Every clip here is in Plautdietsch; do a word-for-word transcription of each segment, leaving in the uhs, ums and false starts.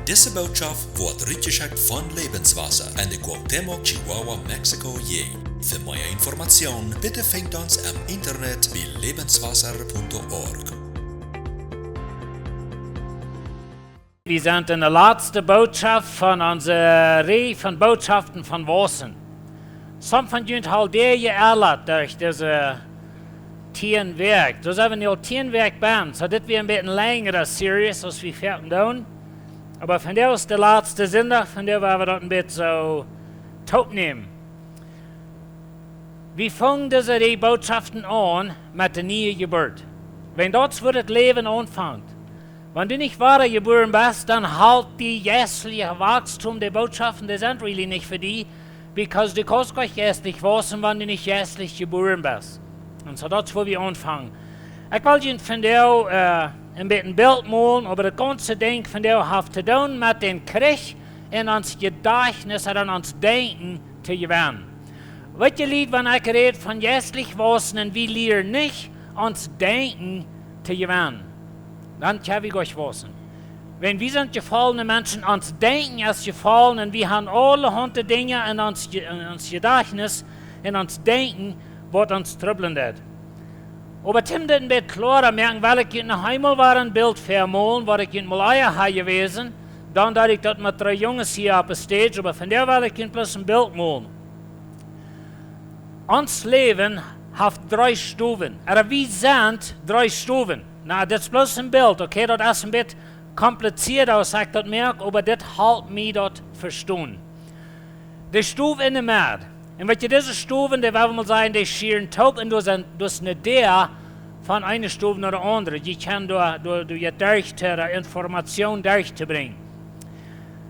Dise Bootschaft woat rutjeschekjt von Lebenswasser en de Cuauhtémoc, Chihuahua, Mexiko, Jäajent. Fa mea Information, bitte finjt ons em Internet bie lebenswasser punto org. Wie sent en de latste Bootschaft von onse Rieej von Bootschaften von Waussen. Some von junt haben aul jeelajcht derch dise tieen Wäakj. Doa sent wie nu aul tieen Wäakj bie. Soo, dit wia een bät lenjre Series aus wie foaken doonen. Oba vondoag es de latste Sindach, vondoag woa wie daut een bät soo toopnämen. Wie fungen dise Rieej Bootschaften aun met de niee Jeburt. Wan daut es wua daut Läwen aunfangt. Wan du nich wada jebuaren best, dan halt dien jeistlichet Wausstum, de Bootschaften, dee sent really nich fa die, because du kaust goanich jeistlich waussen, wan du nich jeistlich jebuaren best. Un soo, daut es wua wie aunfangen. Ekj well junt vondoag, äh, een bät een Bilt molen, oba daut gaunze Dinkj vondoag haft to doonen met dän Kjrich en ons Jedajchtnis un en ons Denkjen to jewennen. Weet jie, Lied, wan ekj räd von jeistlich waussen un wie lieren nich ons Denkjen to jewennen, dan kjenn wie goanich waussen. Wan wie sent jefollne Menschen, ons Denkjen es jefollen un wie haben aulahaunt Dinja en ons Je-, en ons Jedajchtnis, en ons Denkjen, waut ons trubblen deit. Oba toom dit een bät kloara moaken, well ekj junt noch eemol wada een Bilt väamolen, waut ekj junt mol ea hab jewäsen, dan deed ekj daut met dree Junges hia oppe stage, oba vondoag well ekj junt bloos een Bilt molen. Ons Läwen haft dree Stowen. Ooda wie sent dree Stowen. Na, dit es bloos een Bilt, okay? Daut es een bät kompliziert aus ekj daut moak, oba dit halpt mie daut vestonen. De Stow enne Medd. Un weet jie, dise Stowen, dee well wie mol sajen, dee schieren toop un doa sent, doa es ne Däa von eene Stow no de aundre. Jie kjennen doa, doa, doa je derch to, de Information derch to brinjen.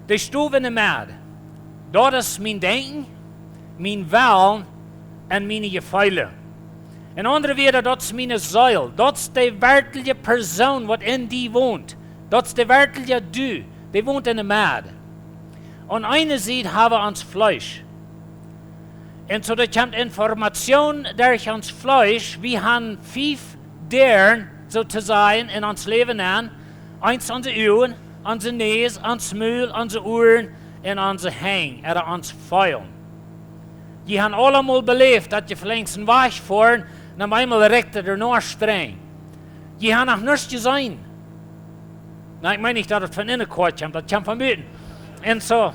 De Stow enne Medd. Daut es mien Denkjen, mien Wellen un miene Jefeele. En aundre Wieed, daut es miene Seel. Daut es de werkjliche Persoon, waut en die wont. Daut es de werkjliche du. Dee wont enne Medd. Aun eene Sied hab wie ons Fleesch. Un soo, doa kjemt Information derch ons Fleesch. Wie haben fief Däaren, soo to sajen, en ons Läwen aun. Eent onse Uagen, onse Näs, ons Mul, onse Uaren un onse Henj, ooda ons Feelen. Jie haben aula mol beläft, daut jie veleicht een Wajch foaren un opp eemol rikjt et doa no strenj. Jie haben noch nuscht jeseenen. Na, ekj meen nich, daut et von enne Koa kjemt, daut kjemt von buten. Un soo.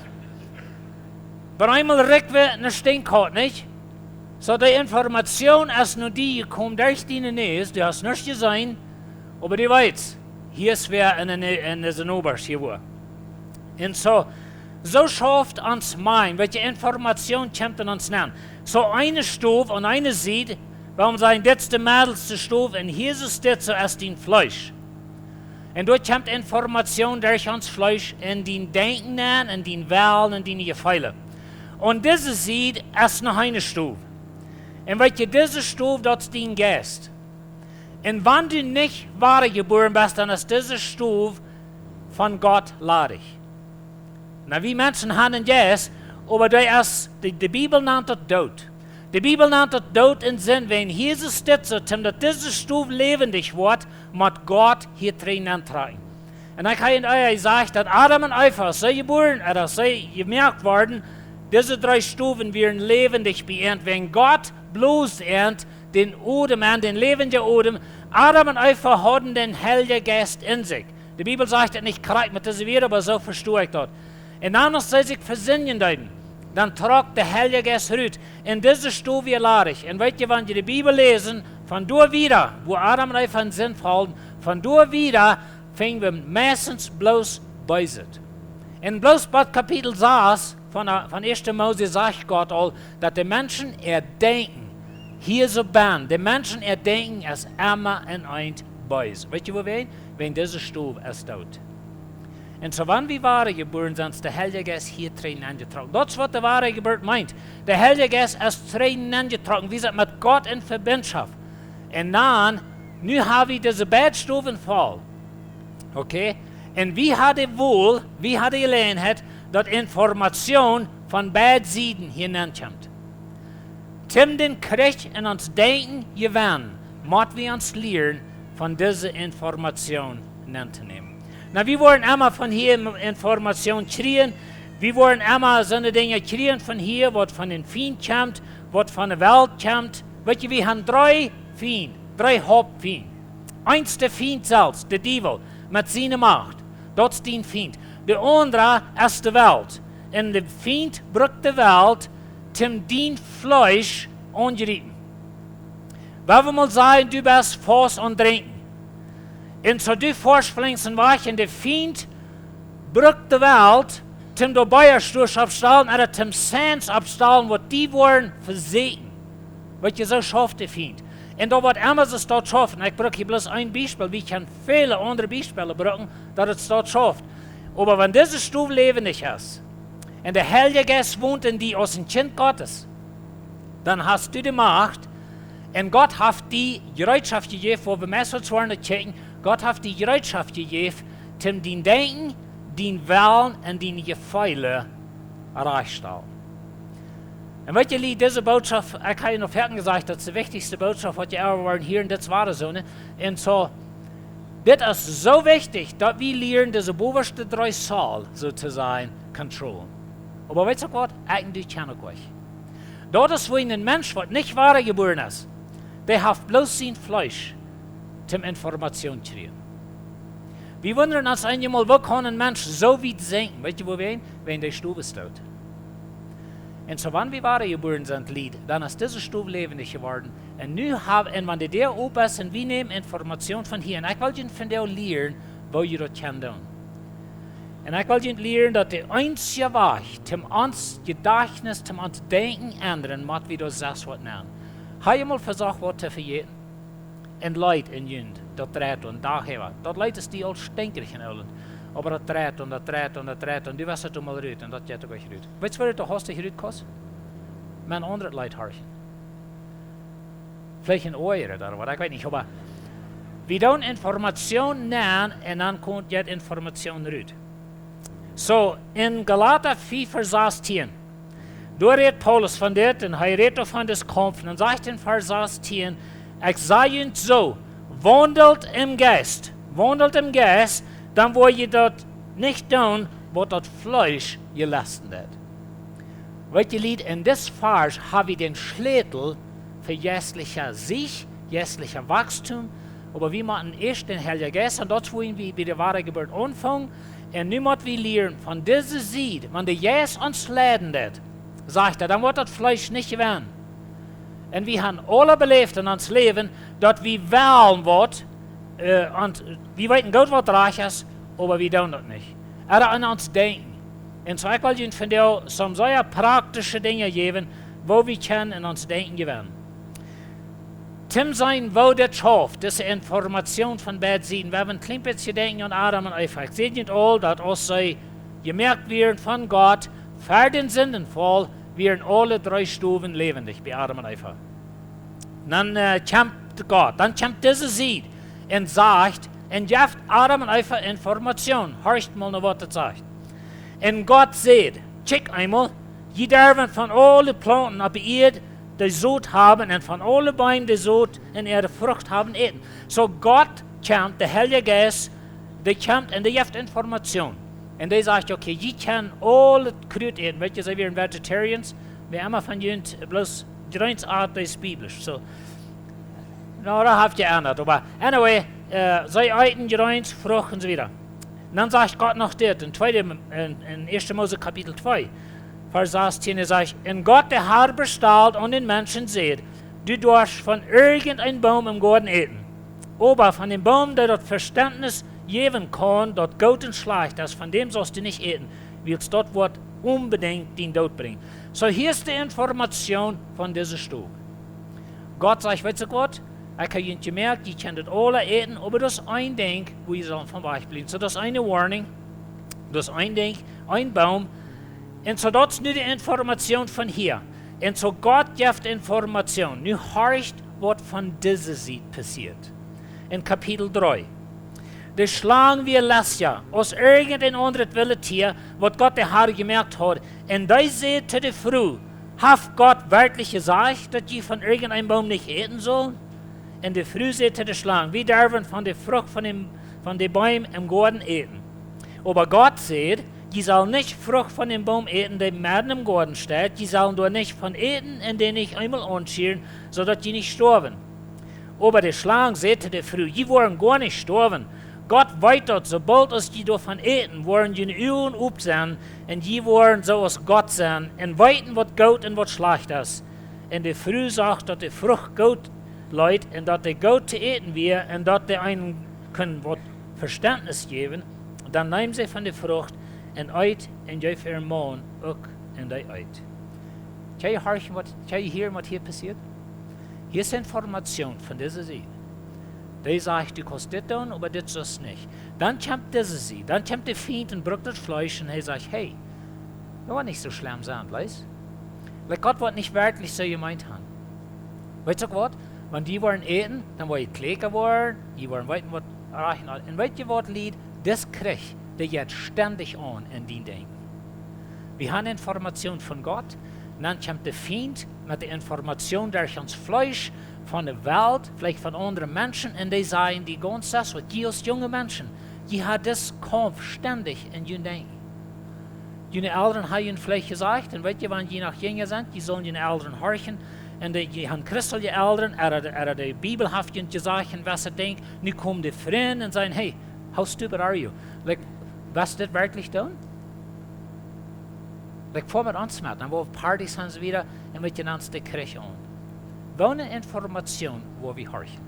Opp eemol rikjt et no Stinkholt, nich? Soo, de Information es no die jekomen derch diene Näs, du hast nuscht jeseenen, oba du weetst, hia es wäa en, en, en dise Nobasch hia wua. Un soo, soo schauft ons mind, waut de Information kjemt en ons nenn. Soo, eene Stow aun eene Sied, wuarom sajen, dit es de meddelste Stow, un hia es dit soo aus dien Fleesch. Un doa kjemt Information derch ons Fleesch en dien Denkjen aun, en dien Wellen, en diene Jefeele. Aun dise Sied es noch eene Stow. Un weet jie, dise Stow, daut es dien Jeist. Un wan du nich wada jebuaren best, dan es dise Stow von Gott ladich. Na, wie Menschen haben een Jeist, oba dee es, de, de Bibel nant daut doot. De Bibel nant daut doot en Sind, wan Jesus dit soo, toom daut dise Stow läwendich woat, mott Gott hia trigj nenntrakjen. Un ekj hab ea jesajcht, daut Adam un Eva, aus see jebuaren, ooda aus see jemoakt worden, dise dree Stowen wieren läwendich bie an, wan Gott blosd an dän Odem aun, dän läwendjen Odem. Adam un Eva hauden dän Heiljen Jeist en sikj. De Bibel sajcht et nich krakjt met dise Wieed, oba soo vesto ekj daut. Un dan, aus see sikj vesindjen deeden, dan trock de Heilje Jeist rut. Un dise Stow wia ladich. Un weet jie, wan jie de Bibel läsen, von doa wieda, wua Adam un Eva en Sind follden, von doa wieda finj wie meistens bloos Beeset. Un bloos bie Kapitel sas von, von Ieeschte Mose sajcht Gott aul, daut de Menschen äa Denkjen hia soo bennen, de Menschen äa Denkjen es emma en eent bees. Weet jie wuarom? Wan dise Stow es doot. Un soo, wan wie wada jebuaren sent, es de Heilje Jeist hia trigj nenjetrocken. Daut es waut de wada Jeburt meent. De Heilje Jeist es trigj nenjetrocken. Wie sent met Gott en Vebinjschoft. Un dan, nu hab wie dise beid Stowen voll. Okay? Un wie haben woll, wie haben Jeläajenheit, daut Information von beid Sieden hia nenkjemt. Toom dän Kjrich en ons Denkjen jewennen, mott wie ons lieren, von dise Information nenntonämen. Na, wie woaren emma von hia Information kjrieen. Wie woaren emma soone Dinja kjrieen von hia, waut von dän Fient kjemt, waut von de Welt kjemt. Weet jie, wie han dree Fient, dree Hauptfient. Eent es de Fient selfst, de Diewel, met siene Macht. Daut es dien Fient. De aundra es de Welt. Un de Fient brukt de Welt, toom dien Fleesch aunjriepen. Wan wie mol sajen, du best faust aun drinkjen. Un soo du foascht flinks wajch un de Fient brukt de Welt, toom doa Beia Stores oppstalen, ooda toom Signs oppstalen, waut die woaren vesieekjen. Weet jie, soo schauft de Fient. Un daut woat emma soo staut schaufen. Ekj bruk hia bloos een Biespel. Wie kjennen väle aundre Biespels brucken, daut et staut schauft. Oba wan dise Stow läwendich es, un de Heilje Jeist wont en die aus een Kjint Gottes, dan hast du de Macht. Un Gott haft die Jereetschoft jejäft, woo wie meist woaren daut kjikjen, Gott haft die Jereetschoft jejäft, toom dien Denkjen, dien Wellen un diene Jefeele rajchtstalen. Un weet jie, Lied, dise Bootschoft, ekj hab je noch foaken jesajcht, daut es de wichtichste Bootschoft, waut jie ever woaren hieren, dit es woare Sonn. Un soo, dit es soo wichtich, daut wie lieren dise bowaschte dree Saul, soo to sajen, controllen. Oba weetst uk waut? Ekj un du kjennen uk nich. Daut es, woo een Mensch, waut nich wada jebuaren es, dee haft bloos sien Fleesch toom Information kjrieen. Wie wundren ons eenjemol, woo kaun een Mensch soo wiet sinkjen? Weetst du, woo wie, wan de Stow es doot. Un soo, wan wie wada jebuaren sent, Lied, dan es dise Stow läwendich jeworden. Un nu hab, un wan de Däa op es, un wie nämen Information von hia. Un ekj well junt vondoag lieren, woo jie daut kjennen doonen. Un ekj well junt lieren, daut de eensje Wajch, toom ons Jedajchtnis, toom ons Denkjen endren, mott wie daut selfst waut nämen. Hab jie mol vesocht, waut to vejäten? Un Leet en junt, daut dreit aun Dach äwa. Daut Leet es die aul stinkrich en Ölen. Oba daut dreit aun, daut dreit aun, daut dreit aun. Du west et emol rut un daut jeit uk rut. Weetst du, woo du daut haust rut kaust? Met een aundret Leet horchen. Veleicht een oajret ooda waut, ekj weet nich, oba wie doonen Information nämen un dan kjemt jeit Information rut. Soo, en Galata fief Varsch sastieen, doa rät Paulus von dit un hee rät doavon, dis Kaumf. Un dan sajcht en Varsch sastieen: "Ekj saj junt soo, waundelt em Jeist, waundelt em Jeist, dan woa jie daut nich doonen, waut daut Fleesch jelesten deit." Weetst du, Lied, en dis Varsch hab wie dän Schlätel fa jeistlicha Siech, jeistlicha Wachstum, oba wie motten ieescht dän Heiljen Jeist, un daut es, woo wie bie de Wadajeburt aunfangen. Un nu mott wie lieren von dise Sied, wan de Jeist ons leiden deit, sajcht hee, dan woat daut Fleesch nich jewennen. Un wie haben aule beläft en ons Läwen, daut wie wellen waut, äh, un wie weeten goot, waut rajcht es, oba wie doonen daut nich. Ooda en ons Denkjen. Un soo, ekj well junt vondoag some sea praktische Dinja jäwen, woo wie kjennen en ons Denkjen jewennen. Toom seenen, woo dit schauft, dise Information von beid Sieden. Wie haben een kjlien bät jedenkjen aun Adam un Eva. Ekj säd junt aul, daut aus see jemoakt wieren von Gott, ver dän Sindenfaul, wieren aule dree Stowen läwendich bie Adam un Eva. Dan, äh, kjemt Gott, dan kjemt dise Sied un sajcht, un jeft Adam un Eva Information. Horcht mol no, waut daut sajcht. Un Gott säd: "Kjikj eemol, jie derwen von aule Plaunten opp de Ieed, dee Sot haben, un von aule Beem, dee Sot un äare Frucht haben, äten." Soo Gott kjemt, de Heilje Jeist, dee kjemt un dee jeft Information. Un dee sajcht: "Okay, jie kjennen aul daut Krut äten." Weetst du, see wieren Vegetarians, wie emma von junt bloos Jreens aten, es biblisch. Soo, nu, daut haft jeendat, oba anyway, äh, see eeten Jreens, Frucht un soo wieda. Un dan sajcht Gott noch dit, en tweede, en, en ieeschte Mose Kapitel twee, Varsch sastieen, hee sajcht: "Un Gott, de Herr, bestalt aun dän Mensch un säd: Du doascht von irjent een Boom em Goaden äten. Oba von dän Boom, dee daut Vestentnis jäwen kaun, daut goot un schlajcht es, von däm saust du nich äten, wiels daut woat onbedinjt dän Doot brinjen." Soo, hia es de Information von dise Stow. Gott sajcht: "Weetst du waut? Ekj hab junt jemoakt, jie kjennen daut aula äten, oba daut es een Dinkj, woo jie sellen von wajch bliewen." Soo, daut es eene Warning. Daut es een Dinkj, een Boom. Un soo, daut es nu de Information von hia. Un soo, Gott jeft Information. Nu horcht, waut von dise Sied passieet. En Kapitel dree. De Schlang wia lestja aus irjent een aundret willet Tia, waut Gott de Herr jemoakt haud. Un dee säd to de Fru: "Haft Gott werkjlich jesajcht, daut jie von irjent een Boom nich äten sullen?" Un de Fru säd to de Schlang: "Wie derwen von de Frucht von dän, von dän Boom em Goaden äten." Oba Gott säd: Jie sellen nich Frucht von dän Boom äten, dee medden em Goaden steit. Jie sellen doa nich von äten un dee nich eemol aunschieren, soo daut jie nich stoawen. Oba de Schlang säd to de Fru: Jie woaren goa nich stoawen. Gott weet daut, soo boolt aus jie doavon äten, woaren june Uagen op senn, un jie woaren soo aus Gott senn un weeten, waut goot un waut schlajcht es. Un de Fru sach, daut de Frucht goot leet un daut dee goot to äten wia un daut dee eenem kunn waut Vestentnis jäwen. Dan neem see von de Frucht un eet un jeef äaren Maun uk, un dee eet. Kjenn jie horchen, waut, kjenn jie hieren, waut hia passieet? Hia es Information von dise Sied. Dee sajcht: Du kaust dit doonen, oba dit sust nich. Dan kjemt dise Sied, dan kjemt de Fient un brukt daut Fleesch un hee sajcht: Hey, daut woat nich soo schlemm senn, lees. Like, Gott woat nich werkjlich soo jemeent han. Weetst uk waut? Wan jie woaren äten, dan woa jie kjlieekja woaren, jie woaren weeten, waut rajcht es. Un weet jie waut, Lied? Dis Kjrich, dee jeit stendich aun en dien Denkjen. Wie han Information von Gott, un dan kjemt de Fient met de Information derch ons Fleesch, von de Welt, veleicht von aundre Menschen, un dee sajen die gaunz sest, waut jie aus junge Menschen, jie ha dis Kaumf stendich en jun Denkjen. June Elren ha junt veleicht jesajcht, un weet jie, wan jie noch jinja sent, jie sullen june Elren horchen, un dee, jie han christelje Elren, ooda, ooda de Bibel haft junt jesajcht, un waut see denkjen, nu komen de Frind un sajen: Hey, how stupid are you? Like, woascht dit werkjlich doonen? Like, foa met ons met, dan woa wie Partys han, soo wieda, un wie kjennen ons de Kjrich aun. Woone Information woa wie horchen?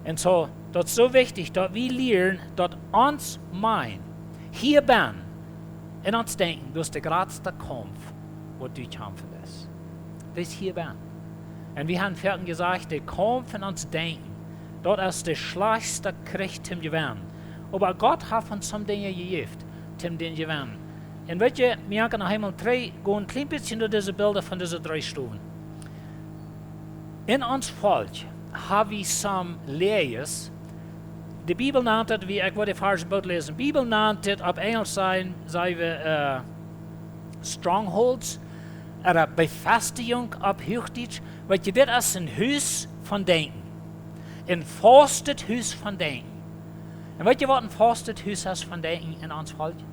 Un soo, daut es soo wichtich, daut wie lieren, daut ons mind, hia bennen, en ons Denkjen, daut es de jratste Kaumf, waut du kjamfen deist. Daut es hia bennen. Un wie han foaken jesajcht, de Kaumf en ons Denkjen, daut es de schlajchtste Kjrich toom jewennen. Oba Gott haft ons some Dinja jejäft, toom dän jewennen. Un weet jie, wie kjennen noch eemol trigj gonen, een kjlien bät no dise Bilda von dise dree Stowen. En ons Volkj ha wie some Läajes. De Bibel nant daut, wie, ekj woa de Varsch boolt läsen. Bibel nant dit, opp Enjelsch saj, saj wie, äh, strongholds, ooda Befestigung opp Huachdietsch. Weet jie, dit es een Hus von Denkjen. Een faustet Hus von Denkjen. Un weet jie, waut een faustet Hus es von Denkjen en ons Volkj?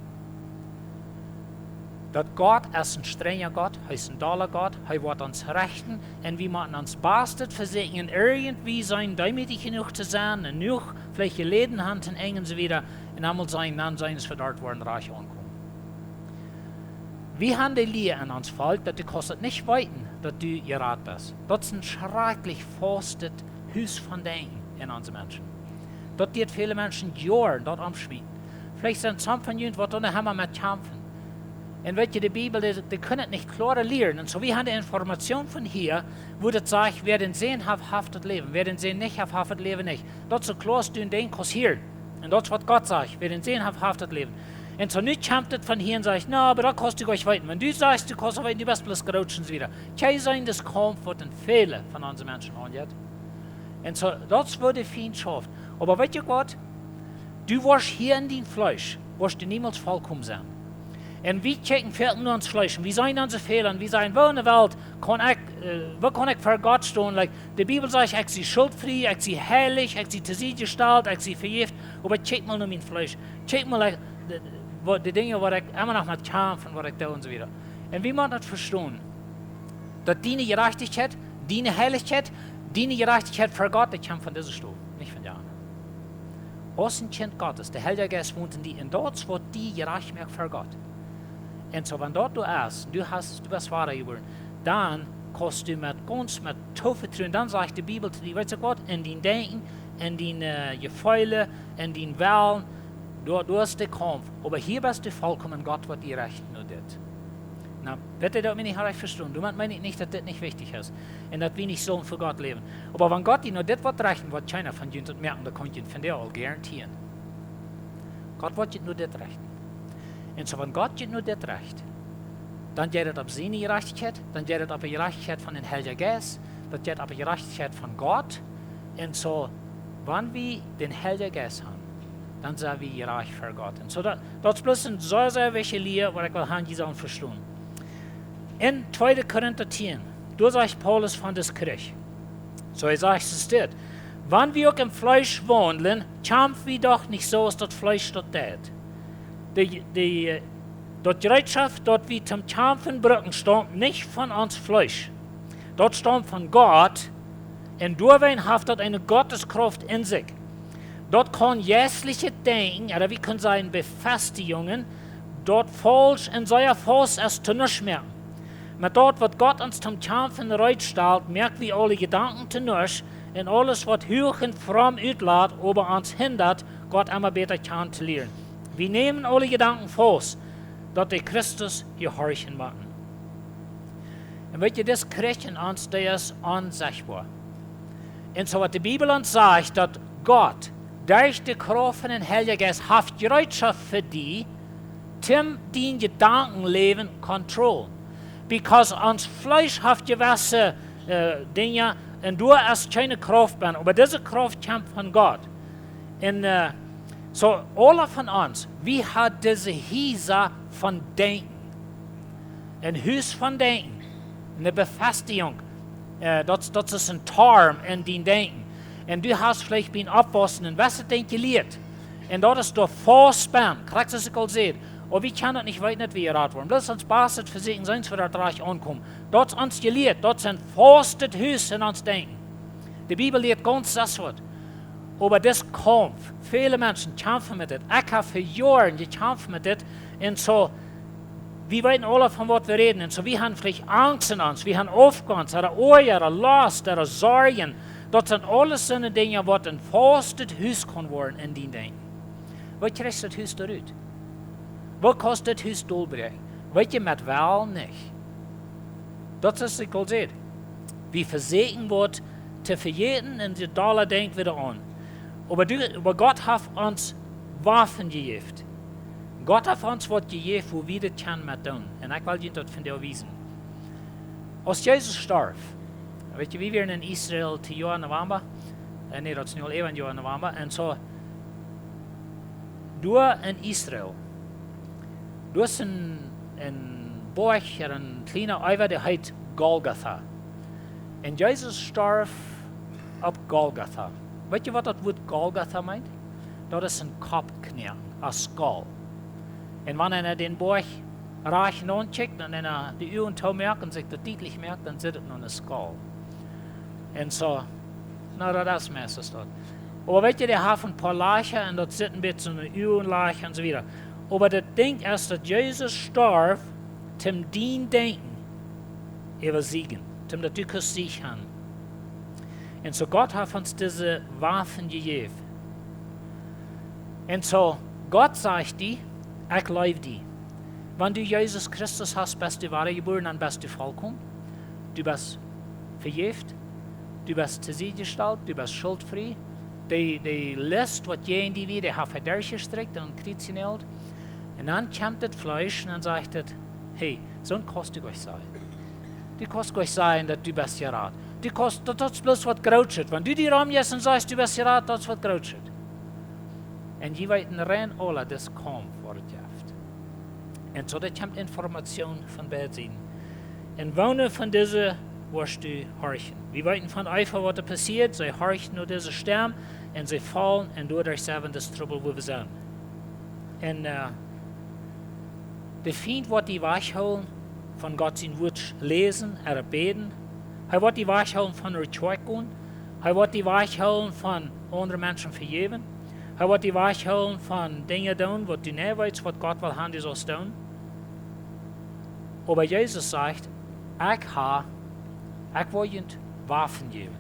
Daut Gott es een strenja Gott, hee es een dolla Gott, hee woat ons rechten, un wie motten ons Bastet vesieekjen, irjentwie sennen deemootich jenuach to sennen, un jenuach veleicht jeläden han to Enj un soo wieda, un emol sennen, dan sennen see doa, woaren rajcht aunkomen. Wie han de Lia en ons Volkj, daut du kaust daut nich weeten, daut du jerat best. Daut es een schrakjlich faustet Hus von Denkjen en onse Menschen. Daut deit väle Menschen Joaren daut omschmieten. Veleicht sent some von junt, waut doa noch emma met kjamfen. Un weet jie, de Bibel, dee, dee kunn et nich kloara lieren. Un soo, wie han de Information von hia, wua daut sajcht: Wäa dän Sän haft, haft daut Läwen. Wäa dän Sän nich haft, haft daut Läwen nich. Daut es soo kloa aus du en Denkj kaust hieren. Un daut es, waut Gott sajcht: Wäa dän Sän haft, haft daut Läwen. Un soo, nu kjemt et von hia un sajcht: Na, oba daut kaust du nich weeten. Wan du sajchst, du kaust weeten, du best bloos groot un soo wieda. Kjikj, sent daut Kaumf, waut en väle von onse Menschen aunjeit. Un soo, daut es, wua de Fient schauft. Oba weet jie waut? Du woascht hia en dien Fleesch, woascht du niemols volkomen sennen. Un wie kjikjen foaken no ons Fleesch, un wie seenen onse Fäla, un wie sajen: Woo en de Welt kaun ekj, äh, woo kaun ekj ver Gott stonen? Like, de Bibel sajcht: Ekj sie schultfrie, ekj sie heilich, ekj sie tosied jestalt, ekj sie vejäft. Oba kjikj mol no mien Fleesch. Kjikj mol, like, de, de, waut, de Dinja, waut ekj emma noch met kjamf un waut ekj doo un soo wieda. Un wie motten daut vestonen, daut diene Jerajchtichkjeit, diene Heilichkjeit, diene Jerajchtichkjeit ver Gott, dee kjemt von dise Stow, nich von dee aundre. Aus een Kjint Gottes, de Heilje Jeist wont en die, un daut es, waut die jerajcht moakt ver Gott. Un soo, wan daut du es, du hast, du best wada jebuaren, dan kaust du met gaunz, met too Vetruen, dan sajcht de Bibel to die: Weetst du waut? En dien Denkjen, en diene, äh, Jefeele, en dien Wellen, du, du hast de Kaumf. Oba hia best du volkomen, Gott woat die rechten no dit. Na, bitte, daut mie nich rajcht vestonen. Doamet meen ekj nich, daut dit nich wichtich es. Un daut wie nich sellen ver Gott läwen. Oba wan Gott die no dit woat rechten, woat kjeena von junt daut moaken, daut kaun ekj junt vondoag aul garantieren. Gott woat junt no dit rechten. Un soo, wan Gott junt no dit recht, dan jeit et opp siene Jerajchtichkjeit, dan jeit et opp de Jerajchtichkjeit von dän Heiljen Jeist, daut jeit opp de Jerajchtichkjeit von Gott. Un soo, wan wie dän Heiljen Jeist han, dan sent wie jerajcht ver Gott. Un soo, daut, daut es bloos een sea, sea wichtje Lia, waut ekj well han, jie sellen vestonen. En tweede Korinta tieen, doa sajcht Paulus von dis Kjrich. Soo, hee sajcht, es dit: Wan wie uk em Fleesch waundlen, kjamf wie doch nich soo aus daut Fleesch daut deit. De, de, daut Jereetschoft, daut wie toom Kjamfen brucken, staumt nich von ons Fleesch. Daut staumt von Gott, un doawäajen haft daut eene Gotteskrauft en sikj. Daut kaun jeistlichet Denkjen, ooda wie kjennen sajen Befestigungen, daut faulsch un sea faust es, to nuscht moaken. Met daut, waut Gott ons toom Kjamfen reed stalt, moak wie aule Jedanken to nuscht un aules, waut huach un fromm utlat, oba ons hindat, Gott emma bäta kjanen to lieren. Wie nämen aule Jedanken faust, daut dee Christus jehorchen motten. Un weet jie, dis Kjrich en ons, dee es onsechtboa. Un soo waut de Bibel ons sajcht, daut Gott derch de Krauft von dän Heiljen Jeist haft Jereetschoft fa die, toom dien Jedankenläwen controllen. Because ons Fleesch haft jewesse, äh, Dinja, un doa es kjeene Krauft bie, oba dise Krauft kjemt von Gott. Un, äh, soo, aule von ons, wie haben dise Hiesa von Denkjen. Een Hus von Denkjen, eene Befestigung, äh, daut, daut es een Torm en dien Denkjen. Un du hast veleicht biem Oppwaussen een jewesset Dinkj jelieet. Un daut es doa faust bie, krakjt soo aus ekj aul säd. Oba wie kjennen daut nich weeten, daut wie jerat woaren. Bloos ons baste Vesieekjen sent, wie doa rajcht aunkomen. Daut es ons jelieet, daut es een faustet Hus en ons Denkjen. De Bibel lieet gaunz aundasch. Oba dis Kaumf, väle Menschen kjamfen met dit. Ekj hab fa Joaren jekjamft met dit. Un soo, wie weeten aule, von waut wie räden. Un soo, wie haben veleicht Angst en ons. Wie haben Aufgonst, ooda Oaja, ooda Lost, ooda Sorjen. Daut sent aules soone Dinja, waut een faustet Hus kaun woaren en dien Denkjen. Woo kjrichst du daut Hus doa rut? Woo kaust du daut Hus dolbräakjen? Weet jie, met Wellen nich. Daut es, ekj aul säd, wie vesieekjen waut to vejäten un de dolle Denkj wada aun. Oba du, oba Gott haft ons Waffen jejäft. Gott haft ons waut jejäft, woo wie daut kjennen met doonen. Un ekj well junt daut vondoag wiesen. Aus Jesus storf, weet jie, wie wieren en Israel dit Joa November. Äh, nä, daut es nu aul äwa een Joa November. Un soo, doa en Israel, doa es een, een Boajch, een kjliena Eewa, dee heet Golgotha. Un Jesus storf opp Golgotha. Weet jie, waut daut Wuat Golgotha meent? Daut es een Koppknoaken, a skull. Un wan eena dän Boajch rajcht aunkjikjt un eena de Uagen toomoakt un sikj daut dietlich moakt, dan sitt et no eene skull. Un soo, na, daut es meistens daut. Oba weet jie, dee haft een poa Lajcha un daut sitt een bät soo aus Uagenlajcha un soo wieda. Oba daut Dinkj es, daut Jesus storf, toom dien Denkjen äwasieejen, toom daut du kaust Siech haben. Un soo Gott haft ons dise Waffen jejäft. Un soo, Gott sajcht die, ekj leew die. Wan du Jesus Christus hast, best du wadajebuaren, dan best du vollkomen. Du best vejäft. Du best tosied jestalt, du best schultfrie. De, de List, waut jäajen die wia, dee haft hee derchjestrikjt un kjrietsjenäajelt. Un dan kjemt daut Fleesch un dan sajcht et: Hey, soo kaust du nich sennen. Du kaust nich sennen, daut du best jerat. Du kaust, daut, daut es bloos waut Grootet. Wan du die romjeist un sajchst, du best jerat, daut es waut Grootet. Un jie weeten rein aula, dis Kaumf, waut et jeft. Un soo, doa kjemt Information von beid Sieden. Un woone von dise woascht du horchen? Wie weeten von Eva, waut doa passieet. See horcht no dise Stemm un see faulen un doaderch sent wie en dis Trubbel, wua wie sent. Un, äh, de Fient woat die wajchhoolen von Gott sien Wuat läsen ooda bäden. Hee woat die wajchhoolen von no Kjoakj gonen. Hee woat die wajchhoolen von aundre Menschen vejäwen. Hee woat die wajchhoolen von Dinja doonen, waut du nich weetst, waut Gott well haben, du saust doonen. Oba Jesus sajcht: Ekj hab, ekj woa junt Waffen jäwen.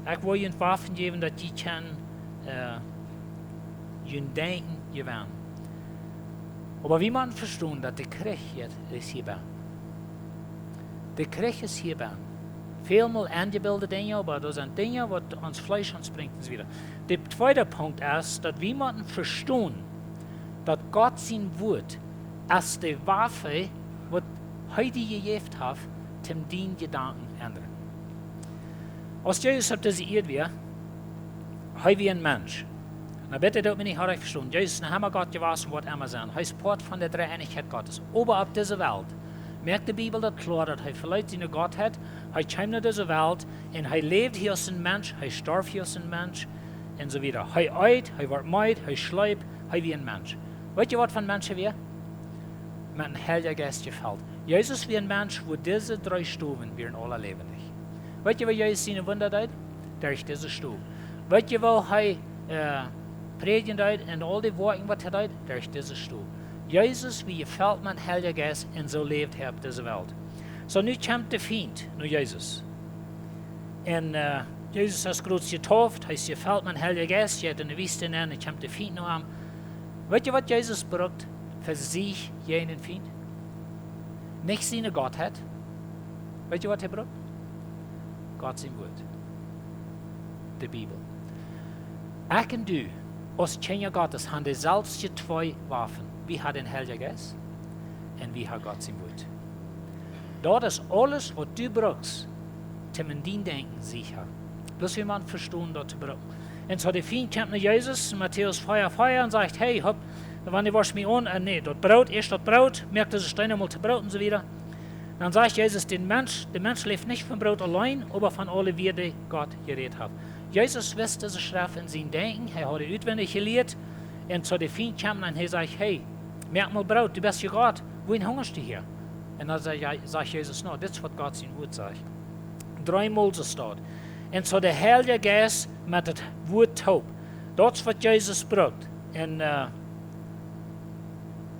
Ekj woa junt Waffen jäwen, daut jie kjennen, äh, jun Denkjen jewennen. Oba wie motten vestonen, daut de Kjrich hia es, hia bennen. De Kjrich es hia bennen. Välmol enjebilde Dinja, oba daut sent Dinja, waut ons Fleesch ons brinjt un soo wieda. De tweede Punkt es, daut wie motten vestonen, daut Gott sien Wuat es de Waffe, waut hee die jejäft haft, toom dien Jedanken endren. Aus Jesus opp dise Ieed wia, hee wia een Mensch. Na, bitte doot mie nich orrajcht vestonen. Jesus es noch emma Gott jewast, woat emma sennen. Hee es Poat von de Dreeeenichkjeit Gottes. Oba opp dise Welt Moakt de Bibel daut kloa, daut hee veleet siene Gottheit, hee kjeem no dise Welt un hee läwd hia aus een Mensch, hee storf hia aus een Mensch un soo wieda. Hee eet, hee wort meed, hee schleep, hee wia een Mensch. Weet jie, waut fa een Mensch hee wia? Met een Heiljen Jeist jefelt. Jesus wia een Mensch, wua dise dree Stowen wieren aula läwendich. Weet jie, woo Jesus siene Wunda deed? Derch dise Stow. Weet jie, woo hee, äh, prädjen deed un aul dee Woakjen, waut hee deed? Derch dise Stow. Jesus wia jefelt met Heiljen Jeist un soo läwd hee opp dise Welt. Soo, nu kjemt de Fient no Jesus. Un, äh, Jesus es groot jedeept, hee es jefelt met Heiljen Jeist, hee jeit enne Wiest nenn, un kjemt de Fient no am. Weet jie, waut Jesus brukt fa Sieg jäajen dän Fient? Nich siene Gottheit. Weet jie, waut hee brukt? Gott sien Wuat. De Bibel. Ekj un du, aus Kjinja Gottes, han deeselwje twee Waffen. Wie han dän Heiljen Jeist un wie han Gott sien Wuat. Daut es aules, waut du brukst, toom en dien Denkjen secha. Bloos wie motten vestonen, daut to brucken. Un soo de Fient kjemt no Jesus, Matäus vea vea, un sajcht: "Hey, hopp, wan du woascht mie aun, äh, nä, daut Broot, ieescht daut Broot, moak dise Steena mol to Broot" un soo wieda. Dan sajcht Jesus: "De Mensch, de Mensch läft nich von Broot auleen, oba von aule Wieed, dee Gott jerät haft." Jesus wist dise Schreft en sien Denkjen, hee haud dee utwendich jelieet. Un soo de Fient kjemt un hee sajcht: "Hey, moak mol Broot, du best je Gott, wuarom hungascht du hia?" Un dan sajcht, sajcht Jesus: "No, dit es, waut Gott sien Wuat sajcht." Dreemol soo steit. Un soo de Heilje Jeist met daut Wuat toop. Daut es, waut Jesus brukt. Un, äh,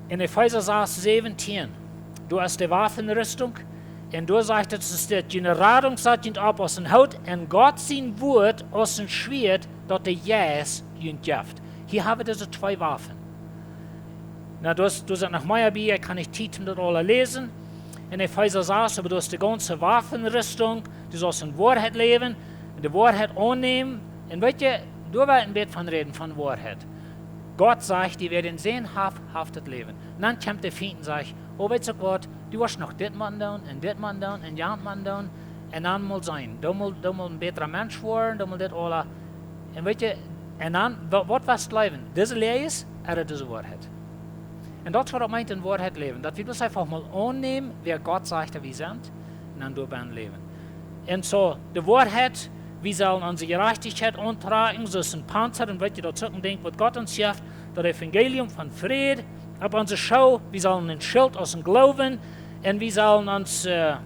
en Efeesa sas säwentieen, doa es de Waffenrüstung. Un doa sajcht et, es dit: "June Radunk sat junt opp aus een Hoot, un Gott sien Wuat aus een Schwieet, daut de Jeist junt jeft." Hia hab wie dise twee Waffen. Na, doa es, doa sent noch mea bie, ekj hab nich Tiet, om daut aula läsen. En Efeesa sas, oba doa es de gaunze Waffenrüstung, du saust en Woarheit läwen, de Woarheit aunnämen. Un weet jie, doa woa wie een bät von räden, von Woarheit. Gott sajcht: "Dee, wäa dän Sän haft, haft daut Läwen." Un dan kjemt de Fient un sajcht: "Oh, weetst du waut, du woascht noch dit motten doonen, un dit motten doonen, un jant motten doonen, un dan mol seenen. Du mol, du mol een bätra Mensch woaren, du mol dit aula." Un weet jie, un dan, wa-, waut woascht du läwen? Dise Läajes, ooda dise Woarheit? Un daut es, waut et meent, en Woarheit läwen. Daut wie bloos eefach mol aunnämen, wäa Gott sajcht, daut wie sent, un dan doabennen läwen. Un soo, de Woarheit, wie sellen onse Jerajchtichkjeit auntrakjen, soo aus een Panza, un weet jie, daut es uk een Dinkj, waut Gott ons jeft, daut Evangelium von Fräd, opp onse Schoo, wie sellen een Schilt aus een Gloowen, un wie sellen ons, äh,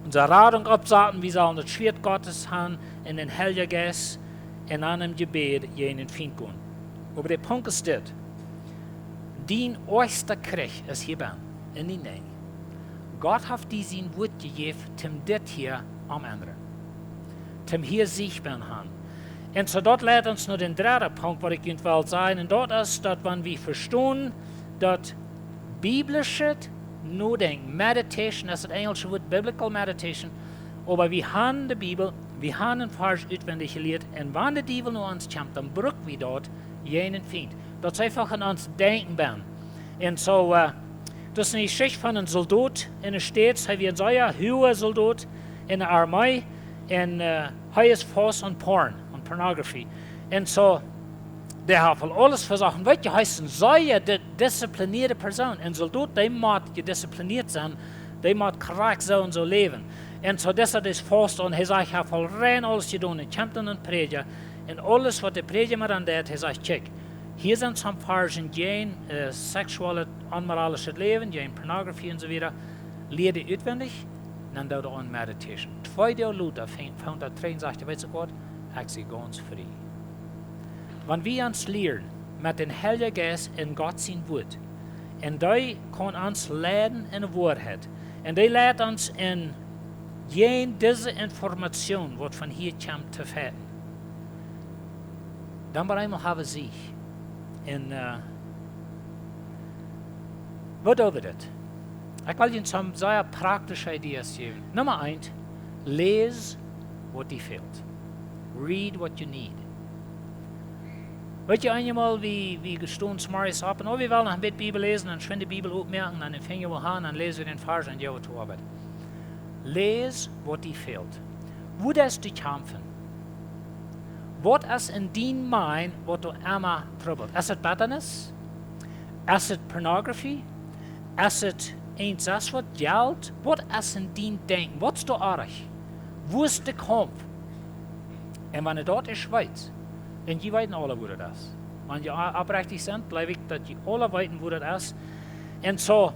onse Radunk oppsaten, wie sellen daut Schwieet Gottes han, un dän Heiljen Jeist, un dan em Jebäd jäajen dän Fient gonen. Oba de Punkt es dit: Dien oajchsta Kjrich es hia bennen, en dien Denkjen. Gott haft die sien Wuat jejäft, toom dit hia omendren. Toom hia Sieg bennen han. Un soo daut leit ons no dän dredden Punkt, waut ekj junt well sajen. Un daut es, daut wan wie vestonen, daut biblischet Nodenkjen, meditation, daut es daut enjelsche Wuat biblical meditation, oba wie han de Bibel, wie han een Varsch utwendich jelieet, un wan de Diewel no ons kjemt, dan bruk wie daut jäajen dän Fient. Daut es eefach en ons Denkjen bennen. Un soo, äh, daut es eene Jeschicht von een Soldot en de States, hee wia een sea huaga Soldot en de Armee, un, äh, hee es faust aun Porn, aun Pornografie. Un soo, dee haft aul aules vesocht. Un weet jie, hee es een sea di-, disziplinieede Persoon. Een Soldot, dee mott jedisziplinieet sennen, dee mott krakjt soo un soo läwen. Un soo, dis, dee es faust, un hee sajcht, hee haft aul rein aules jedonen, un kjemt dan een Prädja. Un aules, waut de Prädja mau dan deit, hee sajcht: "Kjikj, hia sent some Varschen jäajen, äh, seksuellet, onmoralischet Läwen, jäajen Pornografie un soo wieda. Lia dee utwendich, dan doo aun meditation." Twee Doag lota fangt, fangt hee aun un sajcht: "Weetst du waut? Ekj sie gaunz frie." Wan wie ons lieren met dän Heiljen Jeist un Gott sien Wuat, un dee kaun ons leiden en Woarheit, un dee leit ons en jäajen dise Information, waut von hia kjemt, to fechten, dan bie eemol hab wie Sieg. Un, äh, woo doo wie daut? Ekj well junt some sea praktische Ideas jäwen. Numma eent, läs, waut die fält. Read what you need. Weetst du, eenjemol, wie, wie stonen zemorjes opp un, oh, wie wellen noch een bät Bibel läsen, dan schwind de Bibel opmoaken, dan dän Finja wua han, dan läs wie dän Varsch un jo, to Oabeit. Läs, waut die fält. Wua deist du kjamfen? Waut es en dien Mind, waut die emma trubbelt? Es et Bettanis? Es et Pornografie? Es et Eent, es waut Jelt, waut es en dien Denkjen, waut es doa oajch? Woo es de Kaumf? Un wan du daut ieescht weetst, un jie weeten aula, woo daut es. Wan jie o-, oprechtich sent, jleew ekj, daut jie aula weeten, woo daut es. Un soo,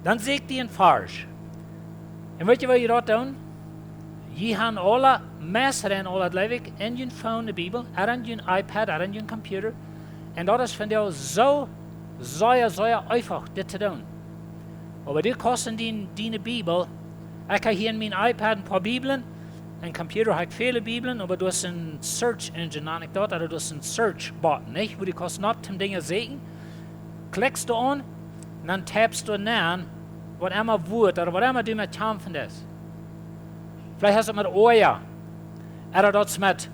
dan säkj die een Varsch. Un weet jie, waut jie doa doonen? Jie haben aula, meist haben aula, jleew ekj, en jun Phone de Bibel, ooda en jun iPad, ooda en jun Computer. Un daut es vondoag soo sea, sea eefach, dit to doonen. Oba du kaust en dien, diene Bibel, ekj hab hia en mien iPad een poa Bibeln, en Computer hab ekj väle Bibeln, oba du hast een Search Engine, nan ekj daut, ooda du hast een Search Button, nich? Wua du kaust no däm Dinja säkjen, klikjst du aun, dan typst du aun, waut emma Wuat, ooda waut emma du met kjamfen deist. Veleicht haft daut met Oaja, ooda daut met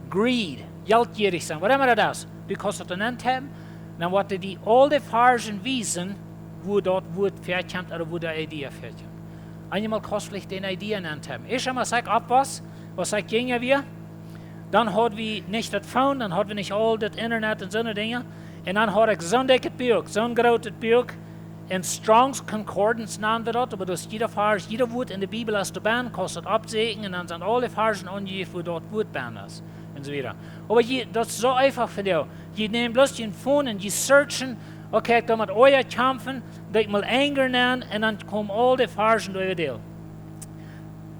greed, jeltjierich sennen, waut emma daut es. Du kaust daut dan entippen, dan woat die aul de Varschen wiesen, wua daut Wuat väakjemt ooda wua de Idee väakjemt. Eenjemol kaust veleicht dän Idee entippen. Ieescht emol, aus ekj opp wia, aus ekj jinja wia, dan haud wie nich daut Phone, dan haud wie nich aul daut Internet un soone Dinja. Un dan haud ekj soon dikjet Buak, soon grootet Buak, en Strong's Concordance nanden wie daut, oba daut es jieda Varsch, jieda Wuat en de Bibel, aus du best, kaust daut oppsäkjen un dan sent aule Varschen aunjejäft, wua daut Wuat best es. Un soo wieda. Oba jie, daut es soo eefach vondoag. Jie nämen bloos jun Phone un jie searchen, okay, ekj doo met Oaja kjamfen, doo ekj mol anger nenn, un dan komen aul de Varschen doa äwa däl.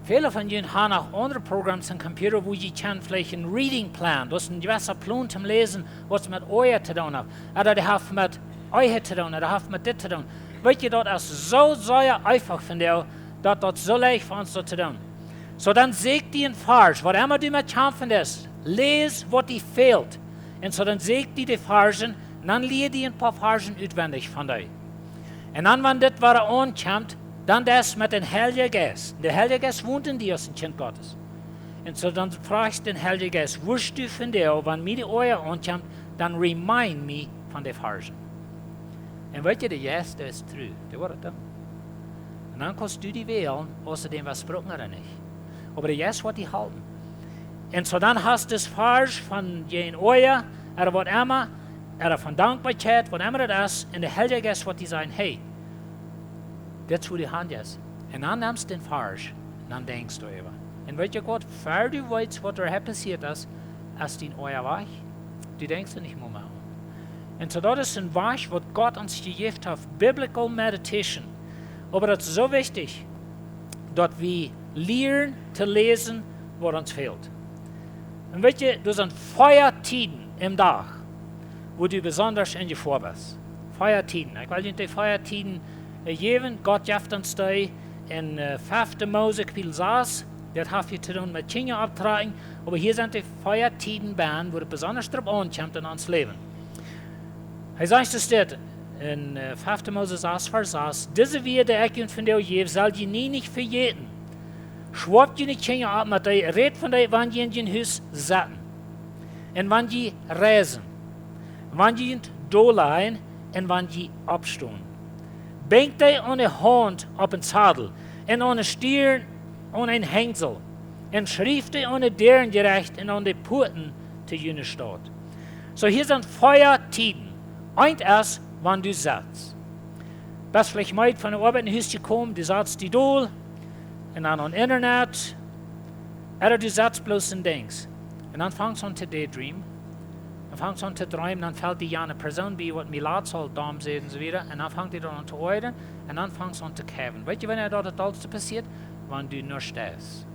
Väle von junt haben noch aundre Programs aum Computer, wua jie kjennen veleicht een Reading Plan, daut es een jewessa Plon toom läsen, waut met Oaja to doonen haft. Ooda daut haft met Ehe to doonen, ooda daut haft met dit to doonen. Weet jie, daut es soo sea eefach vondoag, daut daut soo leicht fa ons daut to doonen. Soo, dan säkj die een Varsch, waut emma du met kjamfen deist, läs, waut die fält. Un soo, dan säkj die de Varschen, un dan lia die een poa Varschen utwendich von die. Un dan, wan dit wada aunkjemt, dan deist met dän Heiljen Jeist. De Heilje Jeist wont en die aus een Kjint Gottes. Un soo, dan froagst dän Heiljen Jeist, wurscht du vondoag, wan mie de Oaja aunkjemt, dan remind mie von de Varschen. Un weet jie, de Jeist, dee es tru, dee woat daut doonen. Un dan kaust du die wälen, aus du dän west brucken ooda nich. Oba de Jeist woat die halpen. Un soo dan hast du dän Varsch von dän Oaja, ooda waut emma, ooda von Dankboakjeit, waut emma daut es, un de Heilje Jeist woat die sajen, hey, dit es wua du han deist. Un dan nemst dän Varsch, un dan denkjst du doaräwa. Un weet jie waut, ver du weetst, waut doa passieet es, es dien Oaja wajch, du denkjst doa nich mea aun. Un soo, daut es een Wajch, waut Gott ons jejäft haft, Biblical Meditation. Oba daut es soo wichtich, daut wie lieren to läsen, waut ons fält. Un weet jie, doa sent vea Tieden em Dach, wua du besondasch en Jefoa best. Vea Tieden. Ekj well junt de vea Tieden, äh, jäwen. Gott jeft ons dee en, äh, fefte Mose Kapitel sas. Daut haft hia to doonen met Kjinja opptrakjen. Oba hia sent de vea Tieden bie, wua daut besondasch doaropp aunkjemt en ons Läwen. Hee sajcht, es dit en, äh, fefte Mose sas, Varsch sas: Dise Wieed, dee ekj junt vondoag jäw, sell jie nie nich vejäten. Schwoat june Kjinja opp met dee, rät von dee, wan jie en jun Hus setten, un wan jie reisen, wan jie junt dol lajen, un wan jie oppstonen. Binjt dee aun de Haunt opp een Zadel, un aun de Stirn aun een Henjsel, un schrieft dee aun de Däaren jerecht un aun de Puaten to june Staut. Soo, hia sent vea Tieden. Eent es, wan du setst. Best veleicht meed von de Oabeit no Hus jekomen, du satst die dol, un dan aun Internet, ooda du setst bloos un denkjst. Un dan fangst aun to daydream. Dan fangst aun to dreemen, dan felt die jane Persoon bie, waut mie latst aul domm säd un soo wieda. Un dan fangt die dan aun to oajren, un dan fangst aun to kjeiwen. Weet jie, wanea daut daut dollste passieet? Wan du nuscht deist.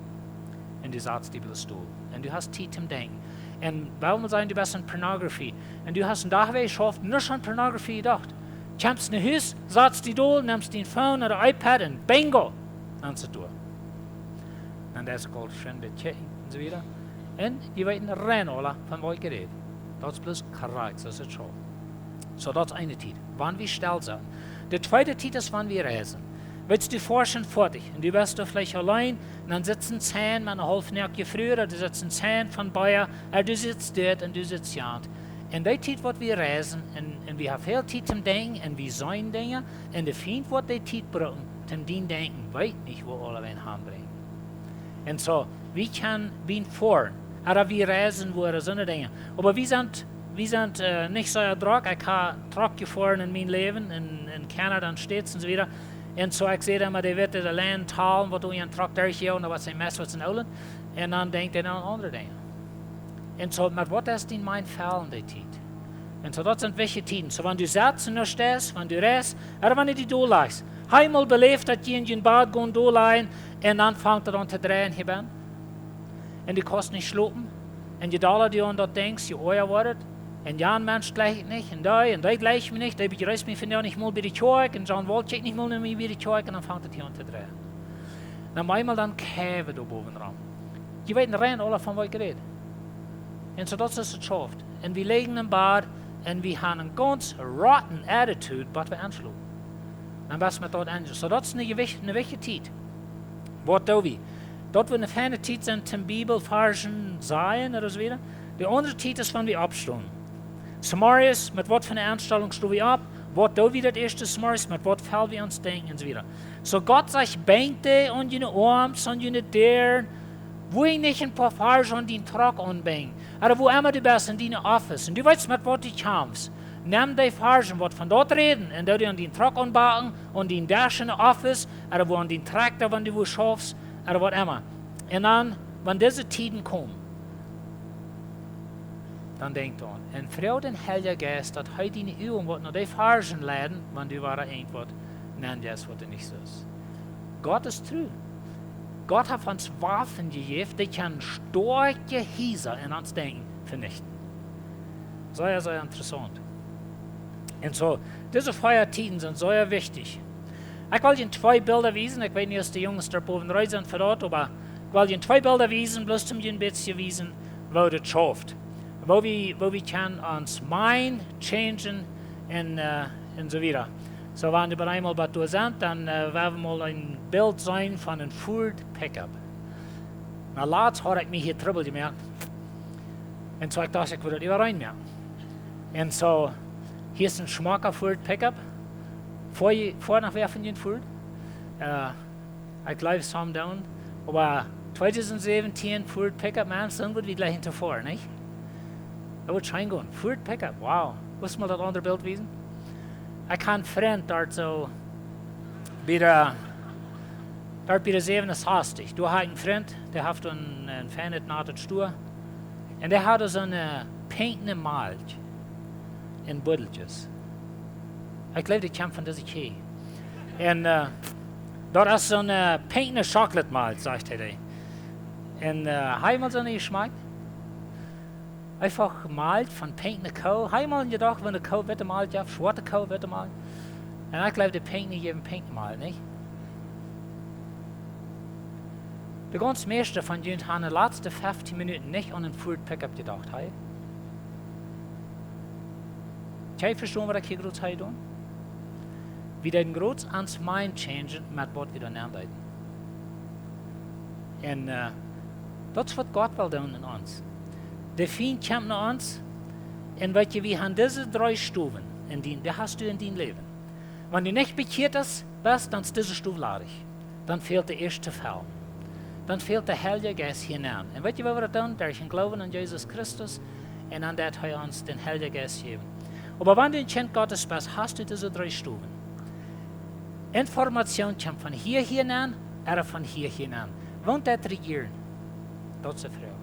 Un du satst die bloos dol. Un du hast Tiet toom denkjen. Un wuarom sajen du best aun Pornografie? Un du hast een Dach wajchjeschauft, nuscht aun Pornografie jedocht. Kjemst no Hus, satst die dol, nemst dien Phone ooda iPad un bingo! Dan es et doa. Dan deist du kort schwind kjikjen un soo wieda. Un jie weeten rein aula, von waut ekj räd. Daut es bloos krakjt soo aus et saul. Soo, daut es eene Tiet, wan wie stell sent. De tweede Tiet es, wan wie reisen. Weetst du, du foascht foatich un du best doa veleicht auleen, un dan sitt een Sign met eene haulfnoakje Fru, ooda du sitt een Sign von Bea, ooda du sitt dit un du sitt jant. En dee Tiet, waut wie reisen, un, un wie haben väl Tiet toom denkjen, un wie seenen Dinja, un de Fient woat dee Tiet brucken, toom dien Denkjen, weet nich, wua aulawäajen han brinjen. Un soo, wie kjennen, wie foaren, ooda wie reisen, wua soone Dinja. Oba wie sent Wie sent nich soo drock. Ekj hab Truck jefoaren en mien Läwen, en Canada, en States un soo wieda. Un soo, ekj säd emma, dee weten de Lien talen, waut doa en Truck derchjeit, un waut see meist waut sent olen. Un dan denkjt dee aun aundre Dinja. Un soo, met waut es dien mind fellen dee Tiet? Un soo, daut sent wichtje Tieden. Soo, wan du setst un du steist, wan du reist, ooda wan du die dol lajchst. Hast du mol beläft, daut du en dien Bad gonen dol lajchst un dan fangt daut aun to dreien hia benn? Un du kaust nich schlopen. Un je dolla du aun daut denkjst, je oaja woat et. Un jan Mensch jlikj ekj nich, un dee, un dee jlikjt mie nich, dee bejreest mie vondoag nich mol bie de Kjoakj, un John Wall kjikjt nich mol no mie bie de Kjoakj, un dan fangt et hia aun to dreien. Un opp eemol dan kjeift et doa bowen rom. Jie weeten rein aula von waut ekj räd. Un soo daut es et schauft. Un wie lijen em Bad un wie haben eene gaunz rotten attitude, waut wie aunschlopen. Dan best met daut aun. Soo daut es eene, eene wichtje Tiet. Waut doo wie? Daut woat eene feine Tiet sennen toom Bibelvarzen sajen ooda soo wieda. De aundre Tiet es, wan wie oppstonen. Zemorjes, met waut fa eene Enstalunk sto wie opp? Waut doo wie daut ieeschte zemorjes? Met waut fell wie ons denkjen un soo wieda. Soo Gott sajcht, binj dee aun june Oarms, aun june Däaren, wua ekj nich een poa Varzen aun dien Truck aunbinj. Ooda wua emma du best, en diene Office. Un du weetst, met waut du kjamfst. Nem dee Varzen, waut von daut räden, un doo dee aun dien Truck aunbacken, aun dien Desk en de Office, ooda wua aun dien Trakjta, wan du wua schaufst, ooda waut emma. Un dan, wan dise Tieden komen, dan denkj doaraun. Un froag dän Heiljen Jeist, daut hee diene Uagen woat no dee Varzen leiden, wan du wada irjentwaut nenn deist, waut du nich sust. Gott es tru. Gott haft ons Waffen jejäft, dee kjennen stoakje Hiesa en ons Denkjen venichten. Sea, sea interessaunt. Un soo, dise vea Tieden sent sea wichtich. Ekj well junt twee Bilda wiesen. Ekj weet nich, aus de Junges doa bowen reed sent fa daut, oba ekj well junt twee Bilda wiesen, bloos om junt een bät to wiesen, woo daut schauft. Woo wie, woo wie kjennen ons mind changen un, äh, un soo wieda. Soo, wan wie bie eemol bie doa sent, dan, äh, woa wie mol een Bilt seenen von een Ford Pickup. Nu, latst haud ekj mie hia Trubbel jemoakt. Un soo, ekj docht, ekj wull daut äwa rein moaken. Un soo, hia es een schmocka Ford Pickup. Foa, foa noch wäa von junt Ford? Äh, ekj jleew, some don't. Oba tweedusent säwentieen Ford Pickup, Maun, soo wudd wie jlikj hinja foaren, nich? Daut wudd scheen gonen. Ford Pickup, wow. Wurscht mol daut aundre Bilt wiesen? Ekj hab een Frint doa soo bie de, doa bie de säwen un sastich. Doa hab ekj een Frint, dee haft een, een feinet, natet Stua. Un dee haud soone, äh, pinkje Malkj en Buddeltjes. Ekj jleew, dee kjemt von dise Kjäd. Un, äh, daut es soone, äh, pinkje Chocolate Malkj, sajcht hee dee. Un, äh, hab jie mol soone jeschmakjt? Eefach Malkj von pinkje Koo. Hab jie mol jedocht, wan de Koo witte Malkj jeef, schwoate Koo, witte Malkj? Un ekj jleew, de pinkje jäwen pinkje Malkj, nich? De gaunz mieeschte von junt haben de latste feftieen Minuten nich aun een Ford Pickup jedocht, hab jie? Kjenn jie vestonen, waut ekj hia groots hab jedonen? Wie deeden groots ons mind changen met waut wie doa nenn deeden. Un, äh, daut es, waut Gott well doonen en ons. De Fient kjemt no ons. Un weet jie, wie haben dise dree Stowen en dien, dee hast du en dien Läwen. Wan du nich bekjieet best, dan es dise Stow ladich. Dan fält de ieeschte Fell. Dan fält de Heilje Jeist hia nenn. Un weet jie, woo wie daut doonen? Derch dän Gloowen aun Jesus Christus. Un dan deit hee ons dän Heiljen Jeist jäwen. Oba wan du een Kjint Gottes best, hast du dise dree Stowen. Information kjemt von hia, hia nenn, ooda von hia, hia nenn. Waut deit rejieren? Daut es de Froag.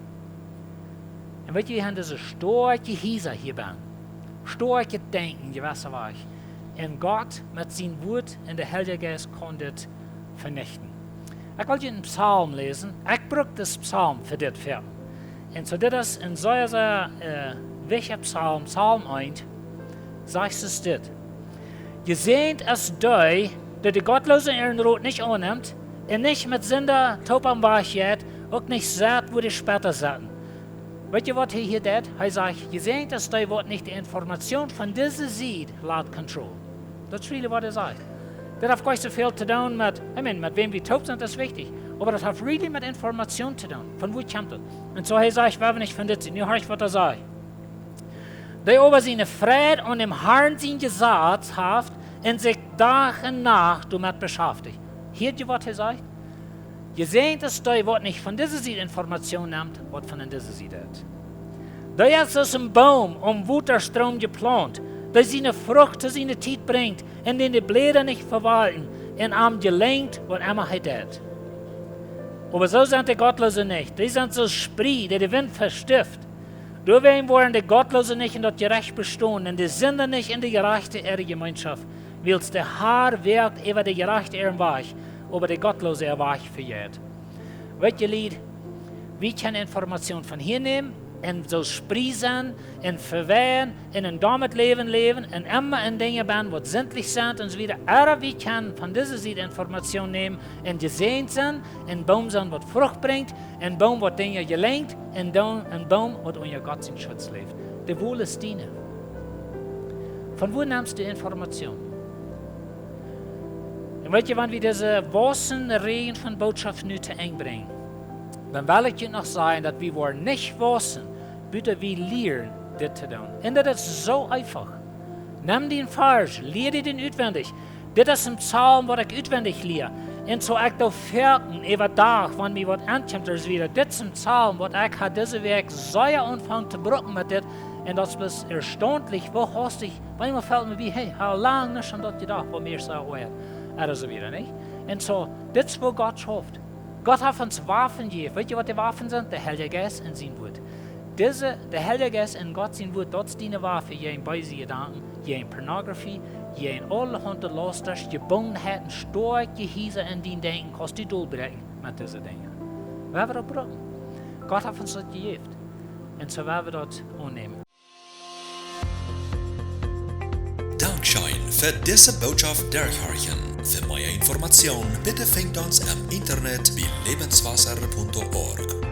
Un weet jie, wie haben dise stoakje Hiesa hia benn. Stoakjet Denkjen, jewesse Wajch. Un Gott met sien Wuat un de Heilje Jeist kaun dit venichten. Ekj well junt een Psalm läsen. Ekj bruk disen Psalm fa dit Varsch. Un soo, dit es een sea, sea, äh, wichtja Psalm, Psalm eent. Sajcht et dit: Jesäajent es dee, dee de Gottloose äaren Rot nich aunnemt, un nich met Sinda toop aum Wajch jeit, uk nich sett, wua de Spetta setten. Weet jie, waut hee hia deit? Hee sajcht: Jesäajent es dee, waut nich de Information von dise Sied lat control. Daut es really, waut hee sajcht. Daut haft nich soo väl to doonen met, I mean, met wäm wie toop sent, daut es wichtich. Oba daut haft really met Information to doonen. Von wua kjemt daut? Un soo, hee sajcht, wie haben nich von dit seenen. Nu horcht, waut hee sajcht. Dee oba siene Freid aun däm Harn sien Jesaz haft un sikj Dach un Nacht doamet beschäftigt. Hieet jie, waut hee sajcht? Jesäajent es dee, waut nich von dise Sied Information nemt, waut von dise Sied haft. Dee es aus een Boom aum Wotastroom jeplaunt, dee siene Frucht to siene Tiet brinjt un dän de Bläda nich vewalkjen, un am jelenjt waut emma hee deit. Oba soo sent de Gottloose nich. Dee sent soo aus Sprie, dee de Wint vestift. Doawäajen woaren de Gottloose nich en daut Jerecht bestonen, un de Sinda nich en de Jerajchte äare Jemeenschoft, wiels de Har woakt äwa de Jerajchte äaren Wajch, oba de Gottloose äa Wajch vejeit. Weet jie, Lied, wie kjennen Information von hia nämen un soo aus Sprie sennen un veweien un en doamet Läwen läwen un emma en Dinja bennen, waut sindlich sent un soo wieda. Ooda wie kjennen von dise Sied Information nämen un jesäajent sennen, een Boom sennen, waut Frucht brinjt, een Boom, waut Dinja jelenjt, un dan een Boom, waut unja Gott sien Schutz läft. De Wol es diene. Von wua nemst du Information? Un weet jie, wan wie dise waussende Räajen von Bootschoft nu to Enj brinjen, dan well ekj junt noch sajen, daut wie woaren nich waussen, buta wie lieren dit to doonen. Un daut es soo eefach. Nem dän Varsch, lia die dän utwendich. Dit es een Psalm, waut ekj utwendich lia. Un soo ekj doo foaken äwa Dach, wan mie waut aunkjemt, es wada dit een Psalm, waut ekj ha dise Wäakj sea aunjefongen to brucken met dit. Un daut es bloos erstaunlich, woo haustich, bie mie felt mie, wie, hey, ha lang nich aun daut jedocht, waut mie soo oajat. Ooda soo wada, nich? Un soo, dit es woo Gott schauft. Gott haft ons Waffen jejäft. Weet jie, waut de Waffen sent? De Heilje Jeist un sien Wort. Dise, de Heilje Jeist un Gott sien Wort, daut es diene Waffe jäajen beese Jedanken, jäajen Pornografie, jäajen aulahaunt Laustasch, Jebungenheiten, stoakje Hiesa en dien Denkjen, kaust du dolbräakjen met dise Dinja. Wie woaren daut brucken. Gott haft ons daut jejäft. Un soo woa wie daut aunnämen. Dankscheen fa dise Bootschoft derchhorchen. Fa mea Information, bitte finjt ons em Internet bie lebenswasser punkt org.